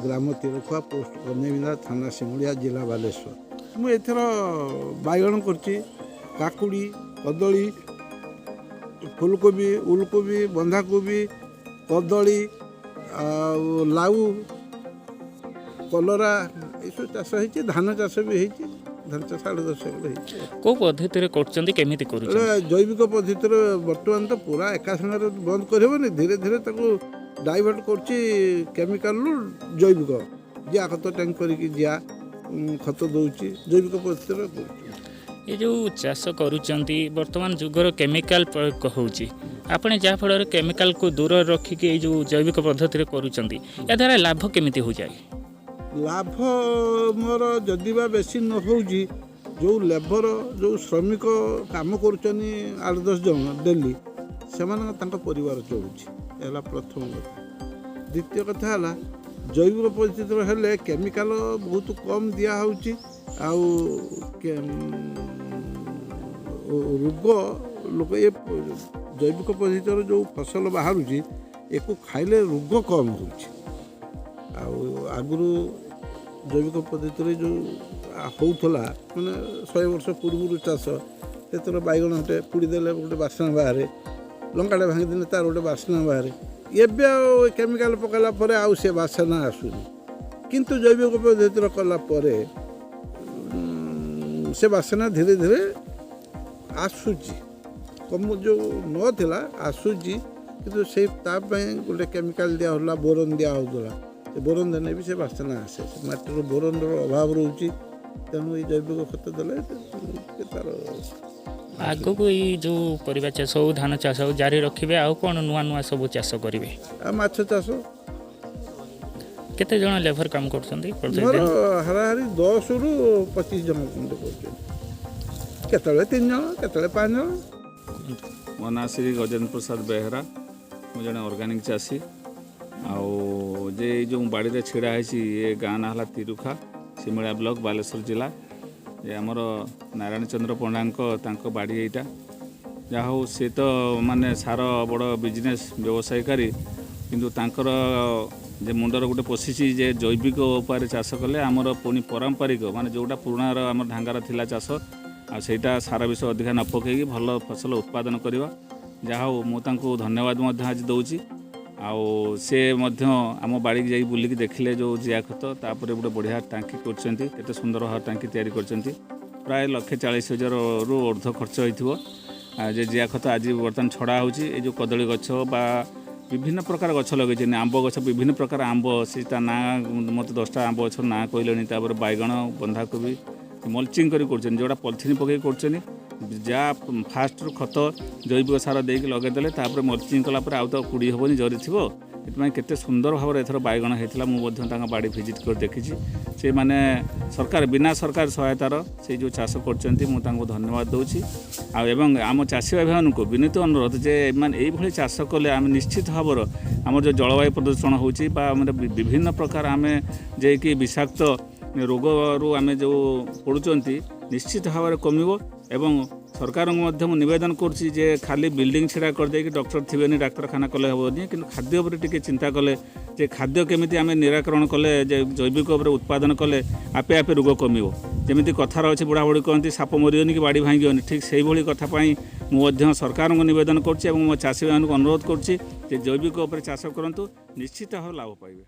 ଗ୍ରାମ ତିରଖୁଆ, post କନ୍ୟାବିନ୍ଧା, ଥାନା ସିମୁଳିଆ, ଜିଲ୍ଲା ବାଲେଶ୍ୱର। ମୁଁ ଏଥର ବାଇଗଣ କରିଛି, କାକୁଡ଼ି, କଦଳୀ, ଫୁଲକୋବି, ଉଲକୋବି, ବନ୍ଧାକୋବି, କଦଳୀ ଆଉ ଲାଉ, କଲରା ଏସବୁ ଚାଷ ହେଇଛି। ଧାନ ଚାଷ ବି ହେଇଛି। ଧାନ ଚାଷ 8-10 ଏକର ହେଇଛି। କେଉଁ ପଦ୍ଧତିରେ କରୁଛନ୍ତି, କେମିତି କରୁଛନ୍ତି? ଏଇଟା ଜୈବିକ ପଦ୍ଧତିରେ। ବର୍ତ୍ତମାନ ତ ପୁରା ଏକା ସାଙ୍ଗରେ ବନ୍ଦ କରିହେବନି। ଧୀରେ ଧୀରେ ତାକୁ ଡାଇଭର୍ଟ କରୁଛି କେମିକାଲରୁ ଜୈବିକ। ଜିଆ ଖତ ଟ୍ୟାଙ୍କ କରିକି ଜିଆ ଖତ ଦେଉଛି, ଜୈବିକ ପଦ୍ଧତିରେ କରୁଛି। ଏ ଯେଉଁ ଚାଷ କରୁଛନ୍ତି, ବର୍ତ୍ତମାନ ଯୁଗର କେମିକାଲ ପ୍ରୟୋଗ ହେଉଛି, ଆପଣ ଯାହାଫଳରେ କେମିକାଲକୁ ଦୂରରେ ରଖିକି ଏଇ ଯେଉଁ ଜୈବିକ ପଦ୍ଧତିରେ କରୁଛନ୍ତି, ଏହାଦ୍ୱାରା ଲାଭ କେମିତି ହୋଇଯାଏ? ଲାଭ ମୋର ଯଦି ବା ବେଶୀ ନ ହେଉଛି, ଯେଉଁ ଲେବର, ଯେଉଁ ଶ୍ରମିକ କାମ କରୁଛନ୍ତି 8-10 ଜଣ ଡେଲି, ସେମାନଙ୍କ ତାଙ୍କ ପରିବାର ଚଳୁଛି। ଏ ହେଲା ପ୍ରଥମ କଥା। ଦ୍ୱିତୀୟ କଥା ହେଲା, ଜୈବିକ ପଦ୍ଧତିରେ ହେଲେ କେମିକାଲ ବହୁତ କମ୍ ଦିଆହେଉଛି ଆଉ ରୋଗ ଲୋକ, ଏ ଜୈବିକ ପଦ୍ଧତିର ଯେଉଁ ଫସଲ ବାହାରୁଛି, ଏକୁ ଖାଇଲେ ରୋଗ କମ୍ ହେଉଛି। ଆଉ ଆଗରୁ ଜୈବିକ ପଦ୍ଧତିରେ ଯେଉଁ ହେଉଥିଲା, ମାନେ 100 ବର୍ଷ ପୂର୍ବରୁ ଚାଷ, ସେଥିରେ ବାଇଗଣ ଗୋଟେ ପୋଡ଼ିଦେଲେ ଗୋଟେ ବାସ୍ନା ବାହାରେ, ଲଙ୍କାଟେ ଭାଙ୍ଗିଦେଲେ ତାର ଗୋଟେ ବାସ୍ନା ବାହାରେ। ଏବେ ଆଉ କେମିକାଲ ପକାଇଲା ପରେ ଆଉ ସେ ବାସ୍ନା ଆସୁନି। କିନ୍ତୁ ଜୈବିକ ପଦ୍ଧତିରେ କଲା ପରେ ସେ ବାସ୍ନା ଧୀରେ ଧୀରେ ଆସୁଛି। କମ ଯେଉଁ ନଥିଲା ଆସୁଛି। କିନ୍ତୁ ସେଇ ତା ପାଇଁ ଗୋଟେ କେମିକାଲ ଦିଆ ହେଉଥିଲା, ବୋରନ୍ ଦିଆ ହେଉଥିଲା। ସେ ବୋରନ୍ ଦେଲେ ବି ସେ ବାସ୍ନା ଆସେ। ସେ ମାଟିର ବୋରନ୍ର ଅଭାବ ରହୁଛି। ତେଣୁ ଏଇ ଜୈବିକ ଖତ ଦେଲେ ଟିକେ ତାର ଆଗକୁ ଏଇ ଯେଉଁ ପରିବା ଚାଷ ହଉ, ଧାନ ଚାଷ ହଉ, ଜାରି ରଖିବେ, ଆଉ କ'ଣ ନୂଆ ନୂଆ ସବୁ ଚାଷ କରିବେ? ଆଉ ମାଛ ଚାଷ। କେତେ ଜଣ ଲେବର କାମ କରୁଛନ୍ତି ମୋର ପ୍ରତିଦିନ? ହାରାହାରି 10ରୁ 25 ଜଣ ଖଣ୍ଡେ କରୁଛନ୍ତି। କେତେବେଳେ ତିନି ଜଣ, କେତେବେଳେ ପାଞ୍ଚ ଜଣ। ମୋ ନାଁ ଶ୍ରୀ ଗଜେନ୍ଦ୍ର ପ୍ରସାଦ ବେହେରା। ମୁଁ ଜଣେ ଅର୍ଗାନିକ୍ ଚାଷୀ। ଆଉ ଯେ ଏଇ ଯେଉଁ ବାଡ଼ିରେ ଛିଡ଼ା ହେଇଛି, ଏ ଗାଁ ନାଁ ହେଲା ତିରୁଖା, ସିମିଳିଆ ବ୍ଲକ, ବାଲେଶ୍ୱର ଜିଲ୍ଲା। ଏ ଆମର ନାରାୟଣ ଚନ୍ଦ୍ର ପଣ୍ଡାଙ୍କ ତାଙ୍କ ବାଡ଼ି ଏଇଟା। ଯାହା ହଉ, ସେ ତ ମାନେ ସାର ବଡ଼ ବିଜନେସ୍ ବ୍ୟବସାୟୀକାରୀ, କିନ୍ତୁ ତାଙ୍କର ଯେ ମୁଣ୍ଡରେ ଗୋଟେ ପଶିଛି ଯେ ଜୈବିକ ଉପାୟରେ ଚାଷ କଲେ ଆମର ପୁଣି ପାରମ୍ପରିକ, ମାନେ ଯେଉଁଟା ପୁରୁଣାର ଆମର ଢାଙ୍ଗାର ଥିଲା ଚାଷ, ଆଉ ସେଇଟା ସାର ବିଷ ଅଧିକା ନ ପକାଇକି ଭଲ ଫସଲ ଉତ୍ପାଦନ କରିବା। ଯାହା ହଉ, ମୁଁ ତାଙ୍କୁ ଧନ୍ୟବାଦ ମଧ୍ୟ ଆଜି ଦେଉଛି। ଆଉ ସେ ମଧ୍ୟ ଆମ ବାଡ଼ିକି ଯାଇ ବୁଲିକି ଦେଖିଲେ ଯେଉଁ ଜିଆ ଖତ, ତାପରେ ଗୋଟେ ବଢ଼ିଆ ଟାଙ୍କି କରିଛନ୍ତି। କେତେ ସୁନ୍ଦର ଭାବରେ ଟାଙ୍କି ତିଆରି କରିଛନ୍ତି। ପ୍ରାୟ 1,40,000ରୁ ଉର୍ଦ୍ଧ୍ୱ ଖର୍ଚ୍ଚ ହେଇଥିବ। ଆଉ ଯେ ଜିଆ ଖତ ଆଜି ବର୍ତ୍ତମାନ ଛଡ଼ା ହେଉଛି ଏଇ ଯେଉଁ କଦଳୀ ଗଛ ବା ବିଭିନ୍ନ ପ୍ରକାର ଗଛ ଲଗେଇଛନ୍ତି, ଆମ୍ବ ଗଛ, ବିଭିନ୍ନ ପ୍ରକାର ଆମ୍ବ, ସେ ତା ନାଁ ମୋତେ 10ଟା ଆମ୍ବ ଗଛର ନାଁ କହିଲେଣି। ତାପରେ ବାଇଗଣ, ବନ୍ଧାକୋବି ମଲଚିଂ କରି କରୁଛନ୍ତି, ଯେଉଁଟା ପଲିଥିନ୍ ପକାଇକି କରୁଛନ୍ତି। ଯାହା ଫାଷ୍ଟରୁ ଖତ ଜୈବିକ ସାର ଦେଇକି ଲଗେଇଦେଲେ, ତାପରେ ମଲଚିଂ କଲା ପରେ ଆଉ ତ କୁଡ଼ି ହେବନି, ଜରି ଥିବ। ସେଥିପାଇଁ କେତେ ସୁନ୍ଦର ଭାବରେ ଏଥର ବାଇଗଣ ହେଇଥିଲା। ମୁଁ ମଧ୍ୟ ତାଙ୍କ ବାଡ଼ି ଭିଜିଟ୍ କରି ଦେଖିଛି। ସେମାନେ ସରକାର ବିନା ସରକାର ସହାୟତାର ସେଇ ଯେଉଁ ଚାଷ କରୁଛନ୍ତି, ମୁଁ ତାଙ୍କୁ ଧନ୍ୟବାଦ ଦେଉଛି। ଆଉ ଏବଂ ଆମ ଚାଷୀ ଭାଇମାନଙ୍କୁ ବିନୀତ ଅନୁରୋଧ ଯେ ଏମାନେ ଏଇଭଳି ଚାଷ କଲେ ଆମେ ନିଶ୍ଚିତ ଭାବରେ ଆମର ଯେଉଁ ଜଳବାୟୁ ପ୍ରଦୂଷଣ ହେଉଛି ବା ଆମର ବିଭିନ୍ନ ପ୍ରକାର ଆମେ ଯାଇକି ବିଷାକ୍ତ ରୋଗରୁ ଆମେ ଯେଉଁ ପଡ଼ୁଛନ୍ତି, ନିଶ୍ଚିତ ଭାବରେ କମିବ। ଏବଂ ସରକାରଙ୍କୁ ମଧ୍ୟ ମୁଁ ନିବେଦନ କରୁଛି ଯେ ଖାଲି ବିଲ୍ଡିଂ ଛିଡ଼ା କରିଦେଇକି ଡକ୍ଟର ଥିବେନି, ଡାକ୍ତରଖାନା କଲେ ହେବନି, କିନ୍ତୁ ଖାଦ୍ୟ ଉପରେ ଟିକେ ଚିନ୍ତା କଲେ ଯେ ଖାଦ୍ୟ କେମିତି ଆମେ ନିରାକରଣ କଲେ, ଯେ ଜୈବିକ ଉପରେ ଉତ୍ପାଦନ କଲେ ଆପେ ଆପେ ରୋଗ କମିବ। ଯେମିତି କଥାର ଅଛି, ବୁଢ଼ାବୁଢ଼ୀ କହନ୍ତି, ସାପ ମରିବନି କି ବାଡ଼ି ଭାଙ୍ଗିବନି, ଠିକ୍ ସେଇଭଳି କଥା ପାଇଁ ମୁଁ ମଧ୍ୟ ସରକାରଙ୍କୁ ନିବେଦନ କରୁଛି ଏବଂ ମୋ ଚାଷୀମାନଙ୍କୁ ଅନୁରୋଧ କରୁଛି ଯେ ଜୈବିକ ଉପରେ ଚାଷ କରନ୍ତୁ, ନିଶ୍ଚିତ ଭାବେ ଲାଭ ପାଇବେ।